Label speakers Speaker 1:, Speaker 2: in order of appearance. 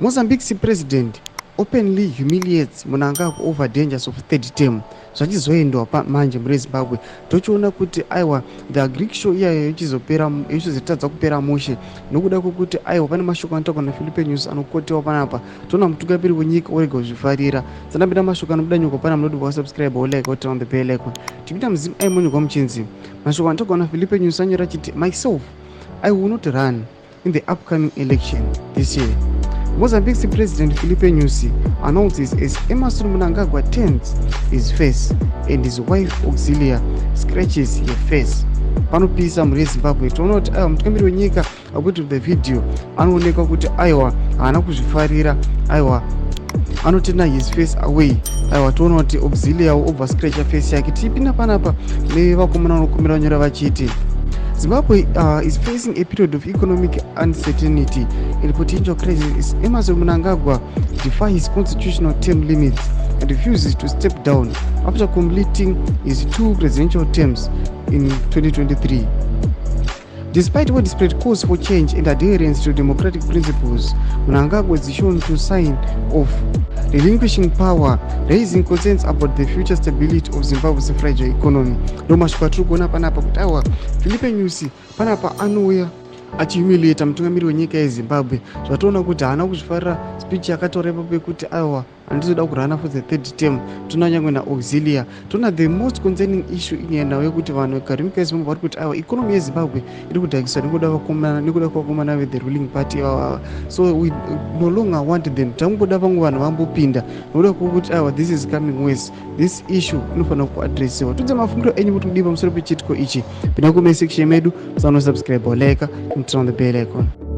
Speaker 1: Mozambique's president openly humiliates Mnangagwa over dangers of third term. Zvachizoendwa manje muri Zimbabwe, tochiona kuti aiwa, the Agric Show iyayo yochizopera, yochizotadza kupera mushe nokuda kwekuti aiwa, pane mashoko anotaurwa naPhilipe Nyusi anokotewa panapa. Toona mutungamiri wenyika orega kuzvifarira. Sanapinda mashoko anobuda nyoko pana, munoti wasubscribe, wolike, woturn on the bell icon. Tipinda muzimu aimonyorwa muchinzi mashoko anotaurwa naPhilipe Nyusi anyora achiti, "Myself, I will not run in the upcoming election this year," Mozambique's President Filipe Nyusi announces as Emerson Mnangagwa turns his face and his wife Auxilia scratches her face. Panopisa mhuri yeZimbabwe. Toona kuti aiwa, mutungamiri wenyika, according to the video, anoonekwa kuti aiwa, haana kuzvifarira. Aiwa, anoturna his face away. Aiwa, toona kuti Auxilia obva scratcha face yake. Tichipinda panapa nevakomana vanokumira vanyora vachiti, "Zimbabwe is facing a period of economic uncertainty and potential crisis as Emerson Mnangagwa defies constitutional term limits and refuses to step down after completing his two presidential terms in 2023. Despite widespread calls for change and adherence to democratic principles, Mnangagwa is shown to sign of relinquishing power, raising concerns about the future stability of Zimbabwe's fragile economy." Ndo mashoko atiri kuona panapa kuti aiwa, Philipe Nyusi panapa anouya achihumiliata mutungamiri wenyika yeZimbabwe. Zvatoona kuti haana kuzvifarira speech yakataura ipapo yekuti aiwa, handizoda kurana for the third term. Toona nyangwe naAuxilia. Toona the most concerning issue inyaya nhau yekuti vanhu vegari munyika yeZimbabwe vari kuti aiwa, economy yeZimbabwe iri kudhakiswa nekuda kwavakomana vethe ruling party ivavava. So we no longer want them, tangoda vamwe vanhu vambopinda nokuda kwokuti aiwa, this is coming worse. This issue inofanira kuadresiwa. Tudze mafungiro enyu kuti kudii pamusoro pechiitiko ichi. Pinda kucomment section medu, musanosubscribe, like, turn on the bell icon.